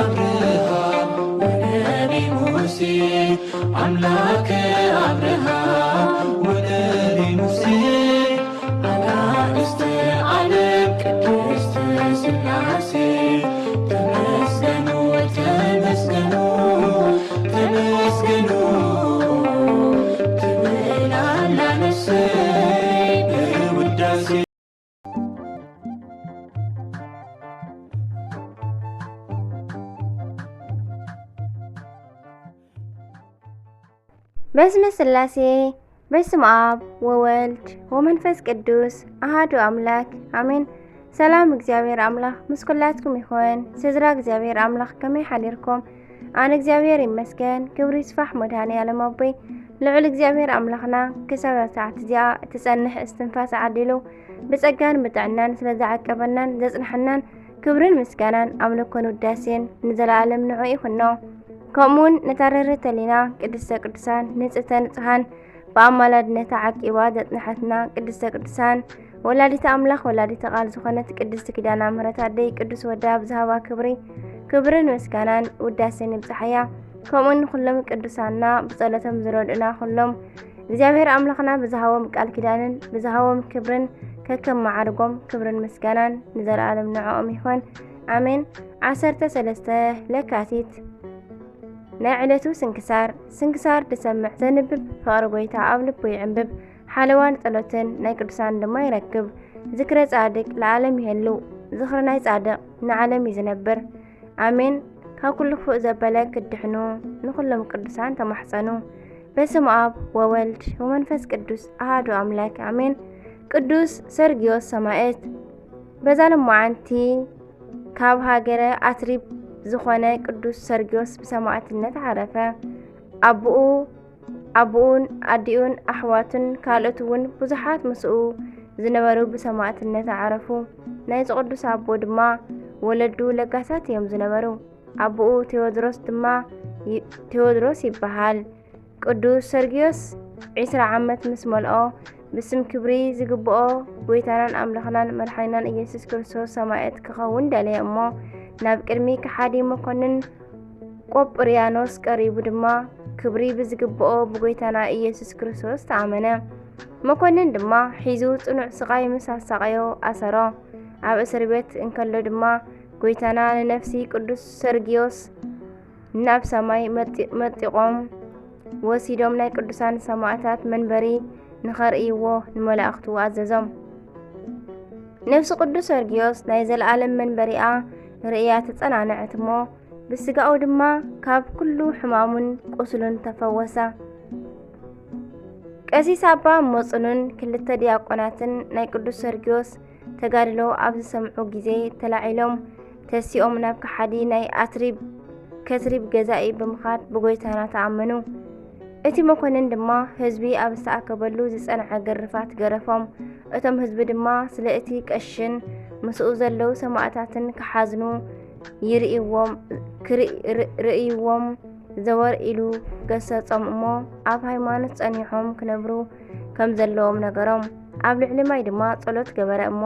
አብርሃም ወነቢ ሙሴ፣ አምላከ አብርሃም ወነቢ ሙሴ፣ አጋእዝተ ዓለም ቅድስት ሥላሴ፣ ተመስገኑ፣ ተመስገኑ፣ ተመስገኑ ትብል ኣላ ነፍሰይ በውዳሴ። በስመ ሥላሴ፣ በስመ አብ ወወልድ ወመንፈስ ቅዱስ አሃዱ አምላክ አሜን። ሰላም እግዚኣብሔር ኣምላኽ ምስ ኩላትኩም ይኹን። ስድራ እግዚኣብሔር ኣምላኽ ከመይ ሓዲርኩም? ኣነ እግዚኣብሔር ይመስገን፣ ክብሪ ይስፋሕ መድኃኔ ዓለም ኣቦይ። ልዑል እግዚኣብሔር ኣምላኽና ክሳብ ሰዓት እዚኣ እትጸንሕ እስትንፋስ ዓዲሉ ብጸጋን ብጥዕናን ስለ ዝዓቀበናን ዘጽንሐናን ክብርን ምስጋናን ኣምልኮን ውዳሴን ንዘለዓለም ንዑ ይኹኖ። ከምኡውን ነታ ርህርህተ ሕሊና ቅድስተ ቅዱሳን ንጽህተ ንጹሃን ብኣማላድነታ ዓቂባ ዘጽንሐትና ቅድስተ ቅዱሳን ወላዲተ ኣምላኽ ወላዲተ ቃል ዝኾነት ቅድስቲ ኪዳነ ምሕረት ኣደይ ቅዱስ ወዳ ብዝሃባ ክብሪ ክብርን ምስጋናን ውዳሴን ይብጽሓያ። ከምኡውን ንኹሎም ቅዱሳንና ብጸሎቶም ዝረድኡና ኩሎም እግዚኣብሔር ኣምላኽና ብዝሃቦም ቃል ኪዳንን ብዝሃቦም ክብርን ከከም መዓርጎም ክብርን ምስጋናን ንዘለዓለም ንዕኦም ይኹን። ኣሜን። ዓሰርተ ሰለስተ ለካቲት። ናይ ዕለቱ ስንክሳር። ስንክሳር ድሰምዕ ዘንብብ ፍቕሪ ጐይታ ኣብ ልቡ ይዕንብብ፣ ሓለዋን ጸሎትን ናይ ቅዱሳን ድማ ይረክብ። ዝክረ ጻድቅ ለዓለም ይህሉ፣ ዝኽሪ ናይ ጻድቕ ንዓለም እዩ ዝነብር። ኣሜን። ካብ ኩሉ ክፉእ ዘበለ ክትድሕኑ ንኹሎም ቅዱሳን ተማሕጸኑ። በስመ አብ ወወልድ ወመንፈስ ቅዱስ አሃዱ አምላክ አሜን። ቅዱስ ሰርግዮስ ሰማዕት። በዛ ለማዓንቲ ካብ ሃገረ ኣትሪብ ዝኾነ ቅዱስ ሰርግዮስ ብሰማዕትነት ዓረፈ። ኣቦኡ፣ ኣቦኡን ኣዲኡን ኣሕዋቱን ካልኦት እውን ብዙሓት ምስኡ ዝነበሩ ብሰማዕትነት ዓረፉ። ናይዚ ቅዱስ ኣቦ ድማ ወለዱ ለጋሳት እዮም ዝነበሩ። ኣቦኡ ቴዎድሮስ ድማ ይ-፣ ቴዎድሮስ ይበሃል። ቅዱስ ሰርግዮስ ዒስራ ዓመት ምስ መልኦ፣ ብስም ክብሪ ዝግብኦ ጐይታናን ኣምላኽናን መድሓኒናን ኢየሱስ ክርስቶስ ሰማዕት ክኸውን ደለየ እሞ፣ ናብ ቅድሚ ከሓዲ መኮንን ቆጵርያኖስ ቀሪቡ ድማ፣ ክብሪ ብዝግብኦ ብጐይታና ኢየሱስ ክርስቶስ ተኣመነ። መኮንን ድማ ሒዙ ጽኑዕ ስቓይ ምስ ኣሳቐዮ ኣሰሮ። ኣብ እስር ቤት እንከሎ ድማ፣ ጐይታና ንነፍሲ ቅዱስ ሰርግዮስ ናብ ሰማይ መጢ-፣ መጢቖም ወሲዶም ናይ ቅዱሳን ሰማዕታት መንበሪ ንኸርእይዎ ንመላእኽቱ ኣዘዞም። ነፍሲ ቅዱስ ሰርግዮስ ናይ ዘለኣለም መንበሪኣ ርእያ ተጸናንዐት እሞ፣ ብስጋኡ ድማ ካብ ኩሉ ሕማሙን ቁስሉን ተፈወሰ። ቀሲስ ኣባ ሞጽኑን ክልተ ዲያቆናትን ናይ ቅዱስ ሰርግዮስ ተጋድሎ ኣብ ዝሰምዑ ግዜ ተላዒሎም ተሲኦም ናብ ከሓዲ ናይ ኣትሪብ፣ ከትሪብ ገዛኢ ብምኻድ ብጎይታና ተኣመኑ። እቲ መኮንን ድማ ህዝቢ ኣብ ዝተኣከበሉ ዝጸንዐ ግርፋት ገረፎም። እቶም ህዝቢ ድማ ስለ እቲ ቀሽን ምስኡ ዘለዉ ሰማእታትን ክሓዝኑ ይርእይዎም፣ ክርኢ-፣ ር-፣ ርእይዎም ዘወር ኢሉ ገሰጾም እሞ፣ ኣብ ሃይማኖት ጸኒሖም ክነብሩ ከም ዘለዎም ነገሮም። ኣብ ልዕሊ ማይ ድማ ጸሎት ገበረ እሞ፣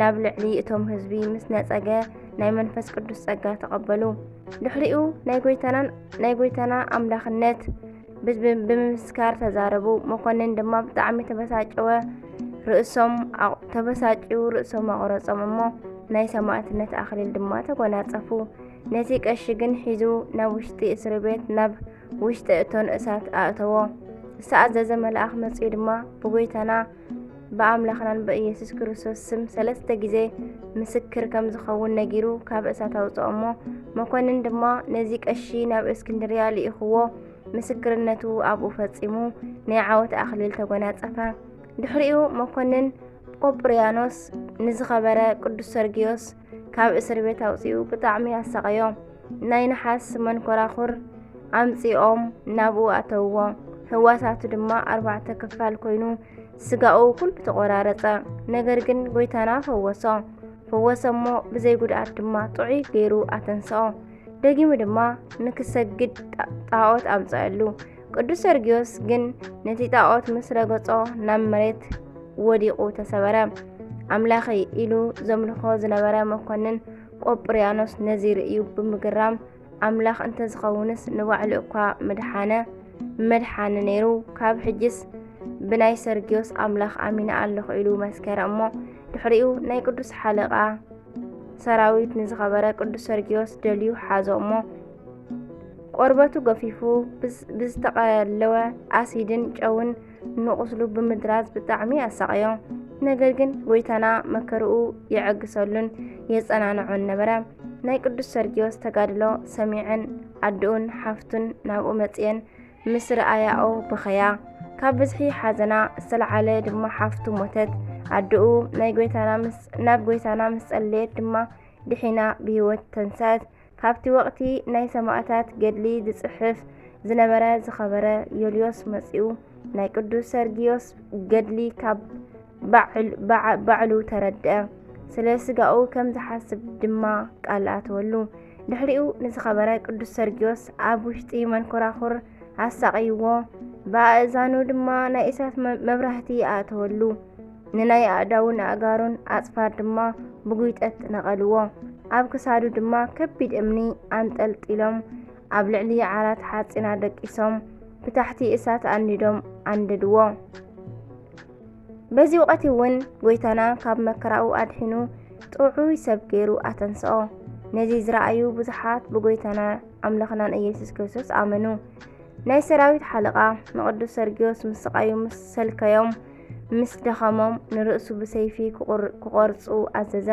ናብ ልዕሊ እቶም ህዝቢ ምስ ነጸገ፣ ናይ መንፈስ ቅዱስ ጸጋ ተቐበሉ። ድሕሪኡ ናይ ጎይታናን፣ ናይ ጎይታና ኣምላኽነት ብ-፣ ብ-፣ ብምምስካር ተዛረቡ። መኮንን ድማ ብጣዕሚ ተበሳጨወ። ርእሶም ኣቕ-፣ ተበሳጭዩ ርእሶም ኣቑረጾም እሞ፣ ናይ ሰማዕትነት ኣኽሊል ድማ ተጎናጸፉ። ነቲ ቀሺ ግን ሒዙ ናብ ውሽጢ እስሪ ቤት፣ ናብ ውሽጢ እቶን እሳት ኣእተዎ። ዝተኣዘዘ መልኣኽ መጺኡ ድማ፣ ብጎይታና ብኣምላኽናን ብኢየሱስ ክርስቶስ ስም ሰለስተ ግዜ ምስክር ከም ዝኸውን ነጊሩ፣ ካብ እሳት ኣውጽኦ እሞ፣ መኮንን ድማ ነዚ ቀሺ ናብ እስክንድርያ ልኢኽዎ፣ ምስክርነቱ ኣብኡ ፈጺሙ፣ ናይ ዓወት ኣኽሊል ተጎናጸፈ። ድሕሪኡ መኮንን ቆጵርያኖስ ንዝኸበረ ቅዱስ ሰርግዮስ ካብ እስር ቤት ኣውጺኡ ብጣዕሚ ኣሳቐዮ። ናይ ነሓስ መንኮራኹር ኣምጺኦም ናብኡ ኣተውዎ። ህዋሳቱ ድማ ኣርባዕተ ክፋል ኮይኑ፣ ስጋኡ ኩሉ ተቖራረጸ። ነገር ግን ጎይታና ፈወሶ። ፈወሰ እሞ ብዘይ ጉድኣት ድማ ጥዑይ ገይሩ ኣተንስኦ። ደጊሙ ድማ ንክሰግድ ጣ-፣ ጣዖት ኣምጸአሉ። ቅዱስ ሰርግዮስ ግን ነቲ ጣዖት ምስ ረገጾ ናብ መሬት ወዲቑ ተሰበረ። ኣምላኸይ ኢሉ ዘምልኾ ዝነበረ መኮንን ቆጵርያኖስ ነዚ ርእዩ ብምግራም፣ ኣምላኽ እንተዝኸውንስ ንባዕሉ እኳ ምድሓነ፣ ምድሓነ ነይሩ፣ ካብ ሕጅስ ብናይ ሰርግዮስ ኣምላኽ ኣሚነ ኣለኹ ኢሉ መስከረ እሞ፣ ድሕሪኡ ናይ ቅዱስ ሓለቓ ሰራዊት ንዝኸበረ ቅዱስ ሰርግዮስ ደልዩ ሓዞ እሞ፣ ቆርበቱ ገፊፉ ብዝ-፣ ብዝተቐለወ ኣሲድን ጨውን ንቑስሉ ብምድራዝ ብጣዕሚ ኣሳቐዮ። ነገር ግን ጎይታና መከርኡ የዐግሰሉን የጸናንዖን ነበረ። ናይ ቅዱስ ሰርግዮስ ተጋድሎ ሰሚዐን ኣድኡን ሓፍቱን ናብኡ መጽየን ምስ ረኣያኦ በኸያ። ካብ ብዝሒ ሓዘና ዝተለዓለ ድማ ሓፍቱ ሞተት። ኣድኡ ናይ ጎይታና ምስ-፣ ናብ ጎይታና ምስ ጸለየት ድማ ድሒና ብህይወት ተንሰአት። ካብቲ ወቕቲ ናይ ሰማእታት ገድሊ ዝጽሕፍ ዝነበረ ዝኸበረ ዮልዮስ መጺኡ ናይ ቅዱስ ሰርግዮስ ገድሊ ካብ ባዕል-፣ ባዕ-፣ ባዕሉ ተረድአ። ስለ ስጋኡ ከም ዝሓስብ ድማ ቃል ኣተወሉ። ድሕሪኡ ንዝኸበረ ቅዱስ ሰርግዮስ ኣብ ውሽጢ መንኮራኹር ኣሳቐይዎ፣ ብኣእዛኑ ድማ ናይ እሳት መ-፣ መብራህቲ ኣተወሉ። ንናይ ኣእዳውን ኣእጋሩን ኣጽፋር ድማ ብጒጠት ነቐልዎ። ኣብ ክሳዱ ድማ ከቢድ እምኒ ኣንጠልጢሎም ኣብ ልዕሊ ዓራት ሓጺን ኣደቂሶም ብታሕቲ እሳት ኣንዲዶም ኣንደድዎ። በዚ ወቐቲ እውን ጎይታና ካብ መከራኡ ኣድሒኑ ጥዑይ ሰብ ገይሩ ኣተንስኦ። ነዚ ዝረኣዩ ብዙሓት ብጎይታና ኣምላኽናን ኢየሱስ ክርስቶስ ኣመኑ። ናይ ሰራዊት ሓለቓ ንቅዱስ ሰርግዮስ ምስ ስቓዩ ምስ ሰልከዮም፣ ምስ ደኸሞም ንርእሱ ብሰይፊ ክቑር-፣ ክቖርጹ ኣዘዘ።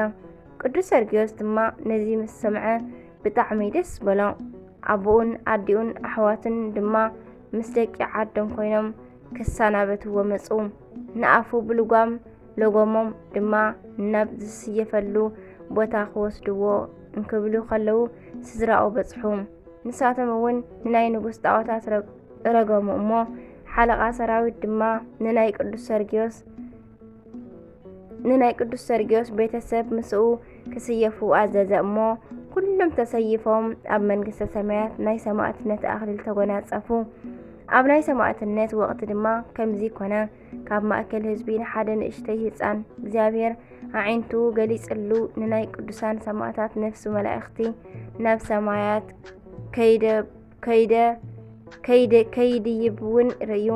ቅዱስ ሰርግዮስ ድማ ነዚ ምስ ሰምዐ ብጣዕሚ ደስ በሎ። ኣቦኡን ኣዲኡን ኣሕዋቱን ድማ ምስ ደቂ ዓዶም ኮይኖም ክሰናበትዎ መጹ። ንኣፉ ብልጓም ለጎሞም ድማ ናብ ዝስየፈሉ ቦታ ክወስድዎ እንክብሉ ከለዉ ስድራኡ በጽሑ። ንሳቶም እውን ንናይ ንጉስ ጣዖታት ረግ-፣ ረገሙ እሞ ሓለቓ ሰራዊት ድማ ንናይ ቅዱስ ሰርግዮስ ንናይ ቅዱስ ሰርግዮስ ቤተሰብ ምስኡ ክስየፉ ኣዘዘ እሞ፣ ኩሎም ተሰይፎም ኣብ መንግስተ ሰማያት ናይ ሰማዕትነት ኣኽሊል ተጎናጸፉ። ኣብ ናይ ሰማዕትነት ወቕቲ ድማ ከምዚ ኮነ። ካብ ማእከል ህዝቢ ንሓደ ንእሽተይ ህጻን እግዚኣብሔር ኣዒንቱ ገሊጽሉ፣ ንናይ ቅዱሳን ሰማዕታት ነፍሲ መላእኽቲ ናብ ሰማያት ከይደ-፣ ከይደ-፣ ከይደ-፣ ከይድይብውን ርእዩ።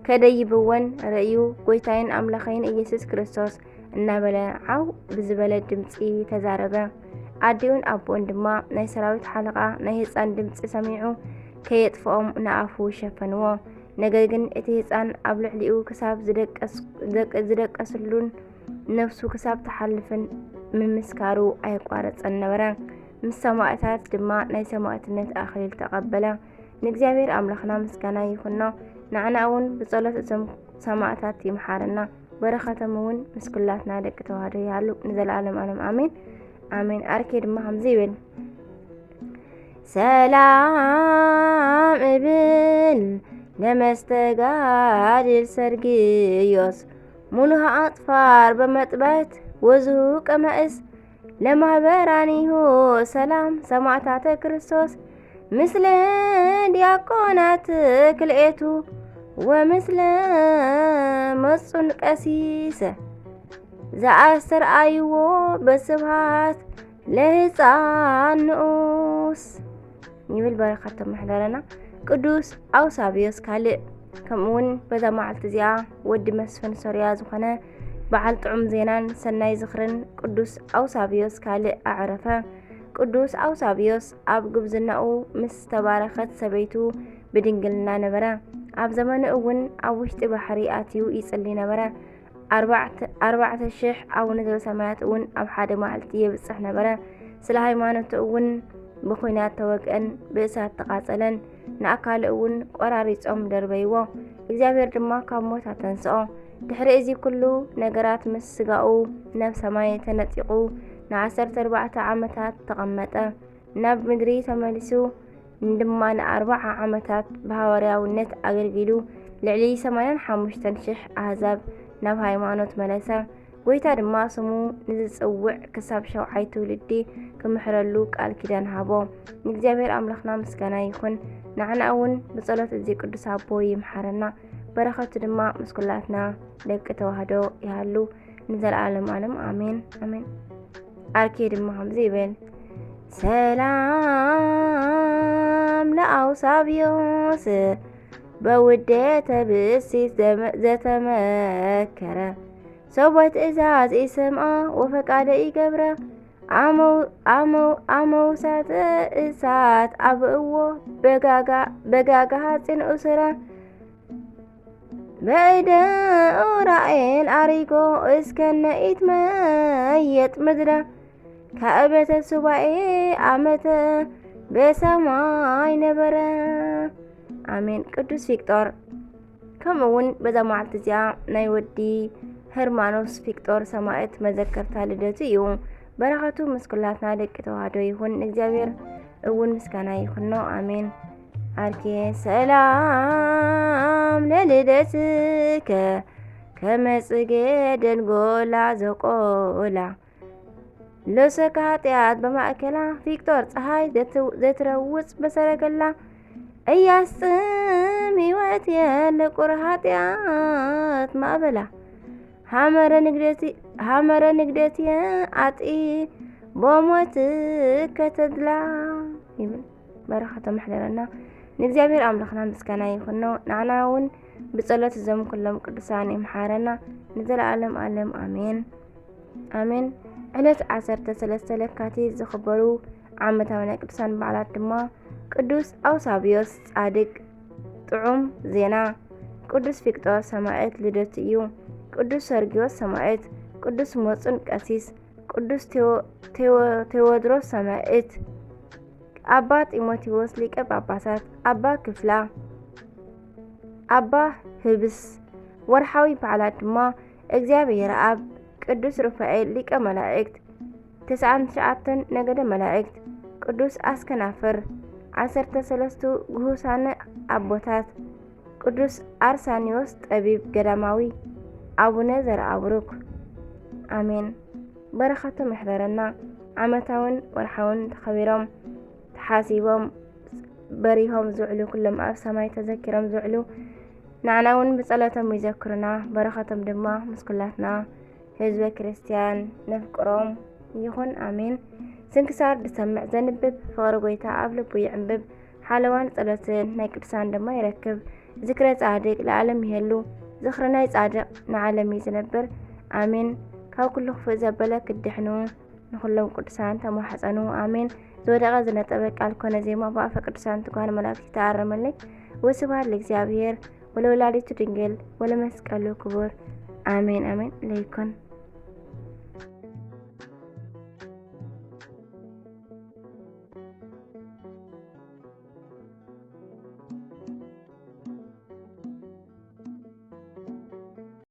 ከደይብወን ርእዩ፣ "ጎይታይን ኣምላኸይን ኢየሱስ ክርስቶስ" እናበለ ዓው ብዝበለ ድምጺ ተዛረበ። ኣዲኡን ኣቦኡን ድማ ናይ ሰራዊት ሓለቓ ናይ ህጻን ድምጺ ሰሚዑ ከየጥፍኦም ንኣፉ ሸፈንዎ። ነገር ግን እቲ ህጻን ኣብ ልዕሊኡ ክሳብ ዝደቀስ-፣ ዝደቀ-፣ ዝደቀስሉን ነፍሱ ክሳብ ትሓልፍን ምምስካሩ ኣየቋረጸን ነበረ። ምስ ሰማእታት ድማ ናይ ሰማእትነት ኣኽሊል ተቐበለ። ንእግዚኣብሔር ኣምላኽና ምስጋና ይኹኖ። ንዓና እውን ብጸሎት እዞም ሰማእታት ይምሓረና። በረኸቶም እውን ምስ ኩላትና ደቂ ተዋህዶ ይሃሉ ንዘለኣለም ኣለም ኣሜን። ኣሜን። ኣርኬ ድማ ከምዚ ይብል። ሰላም እብል ለመስተጋድል ሰርግዮስ ሙሉሃ ኣጽፋር በመጥባይት ወዝሁ ቀመእስ ለማህበራኒሁ ሰላም ሰማዕታተ ክርስቶስ ምስለ ዲያቆናት ክልኤቱ ወምስለ መጹን ቀሲሰ ዘኣስተርኣይዎ በስብሃት ለህፃን ንኡስ ይብል በረኸት ተመሕደረና። ቅዱስ ኣውሳብዮስ ካልእ። ከምኡ እውን በዛ መዓልቲ እዚኣ ወዲ መስፍን ሶርያ ዝኾነ በዓል ጥዑም ዜናን ሰናይ ዝኽርን ቅዱስ ኣውሳብዮስ ካልእ ኣዕረፈ። ቅዱስ ኣውሳብዮስ ኣብ ጉብዝናኡ ምስ ተባረኸት ሰበይቱ ብድንግልና ነበረ። ኣብ ዘመኑ እውን ኣብ ውሽጢ ባሕሪ ኣትዩ ይጽሊ ነበረ። ኣርባዕተ፣ ኣርባዕተ ሽሕ ኣቡነ ዘበሰማያት እውን ኣብ ሓደ መዓልቲ የብጽሕ ነበረ። ስለ ሃይማኖቱ እውን ብኹናት ተወግአን ብእሳት ተቓጸለን። ንኣካሉ እውን ቆራሪጾም ደርበይዎ። እግዚኣብሔር ድማ ካብ ሞት ኣተንስኦ። ድሕሪ እዚ ኩሉ ነገራት ምስ ስጋኡ ናብ ሰማይ ተነጢቑ ንዓሰርተ ኣርባዕተ ዓመታት ተቐመጠ። ናብ ምድሪ ተመሊሱ ድማ ንኣርብዓ ዓመታት ብሃዋርያውነት ኣገልጊሉ ልዕሊ ሰማንያን ሓሙሽተን ሽሕ ኣህዛብ ናብ ሃይማኖት መለሰ። ጎይታ ድማ ስሙ ንዝጽውዕ ክሳብ ሸውዓይ ትውልዲ ክምሕረሉ ቃል ኪዳን ሃቦ። ንእግዚኣብሔር ኣምላኽና ምስጋና ይኹን። ንዓና እውን ብጸሎት እዚ ቅዱስ ኣቦ ይምሓረና። በረኸቱ ድማ ምስ ኩላትና ደቂ ተዋህዶ ይሃሉ ንዘለዓለም ዓለም። ኣሜን፣ ኣሜን። ኣርኬ ድማ ከምዚ ይብል፣ ሰላም ለኣውሳብዮስ በውዴተ ብእሲት ዘመ-፣ ዘተመከረ፣ ሰብኣይ ትእዛዝ ይሰምዓ ወፈቃደ ይገብረ፣ ኣመው-፣ ኣመው-፣ ኣመውሳተ እሳት ኣብእዎ፣ በጋጋ-፣ በጋጋ ሓፂን እሱረ፣ በእደ ኡራኤል ኣሪጎ እስከነ ኢትመየጥ ምድረ፣ ካእበተ ሱባኤ ኣመተ በሰማይ ነበረ። ኣሜን። ቅዱስ ፊቅጦር፣ ከምኡ እውን በዛ መዓልቲ እዚኣ ናይ ወዲ ህርማኖስ ፊቅጦር ሰማዕት መዘከርታ ልደቱ እዩ። በረኸቱ ምስ ኩላትና ደቂ ተዋህዶ ይኹን። ንእግዚኣብሔር እውን ምስጋና ይኹኖ። ኣሜን። ኣርኬ ሰላም ለልደትከ ከመ ጽጌ ደንጎላ ዘቆላ፣ ለሰካ ኃጢአት በማእከላ፣ ፊቅጦር ፀሐይ ዘት-፣ ዘትረውፅ በሰረገላ፣ እያስጥም ሕይወት የለ ቁር ኃጢአት ማእበላ፣ ሐመረ ንግደት-፣ ሐመረ ንግደት የአጢ በሞት ከተድላ ይብል። በረኸቶም ይሕደረና። ንእግዚኣብሔር ኣምላኽና ምስጋና ይኹኖ። ንዓና እውን ብጸሎት እዞም ኩሎም ቅዱሳን ይምሓረና ንዘለዓለም ዓለም። ኣሜን። ኣሜን። ዕለት ዓሰርተ ሰለስተ ለካቲት ዝኽበሩ ዓመታዊ ናይ ቅዱሳን በዓላት ድማ ቅዱስ ኣውሳብዮስ ጻድቅ፣ ጥዑም ዜና፣ ቅዱስ ፊቅጦር ሰማዕት ልደቱ እዩ። ቅዱስ ሰርጊዮስ ሰማዕት፣ ቅዱስ ሞጹን ቀሲስ፣ ቅዱስ ቴዎ-፣ ቴዎ-፣ ቴዎድሮስ ሰማዕት፣ ኣባ ጢሞቴዎስ ሊቀ ጳጳሳት፣ ኣባ ክፍላ፣ ኣባ ህብስ። ወርሓዊ በዓላት ድማ እግዚኣብሔር ኣብ፣ ቅዱስ ሩፋኤል ሊቀ መላእክት፣ ተስዓን ትሽዓተን ነገደ መላእክት፣ ቅዱስ ኣስከናፍር፣ ዓሰርተ ሰለስቱ ግሁሳነ ኣቦታት፣ ቅዱስ ኣርሳኒዎስ ጠቢብ ገዳማዊ፣ ኣቡነ ዘርአብሩክ። ኣሜን። በረኸቶም ይሕደረና። ዓመታውን ወርሓውን ተኸቢሮም፣ ተሓሲቦም፣ በሪሆም ዝውዕሉ፣ ኩሎም ኣብ ሰማይ ተዘኪሮም ዝውዕሉ፣ ንዓና እውን ብጸሎቶም ይዘክሩና። በረኸቶም ድማ ምስ ኩላትና ህዝበ ክርስቲያን ነፍቅሮም ይኹን። ኣሜን። ስንክሳር ዝሰምዕ ዘንብብ፣ ፍቕሪ ጐይታ ኣብ ልቡ ይዕንብብ፣ ሓለዋን ጸሎትን ናይ ቅዱሳን ድማ ይረክብ። ዝክረ ጻድቅ ለዓለም ይሄሉ፣ ዝኽሪ ናይ ጻድቅ ንዓለም እዩ ዝነብር። ኣሜን። ካብ ኩሉ ክፉእ ዘበለ ክድሕኑ ንኹሎም ቅዱሳን ተማሕጸኑ። ኣሜን። ዝወደቐ ዝነጠበ ቃል ኮነ ዜማ ብኣፈ ቅዱሳን ትጓሃን መላእክት ይተኣረመለይ። ወስብሐት ለእግዚኣብሔር ወለወላዲቱ ድንግል ወለመስቀሉ ክቡር። ኣሜን፣ ኣሜን። ለይኩን።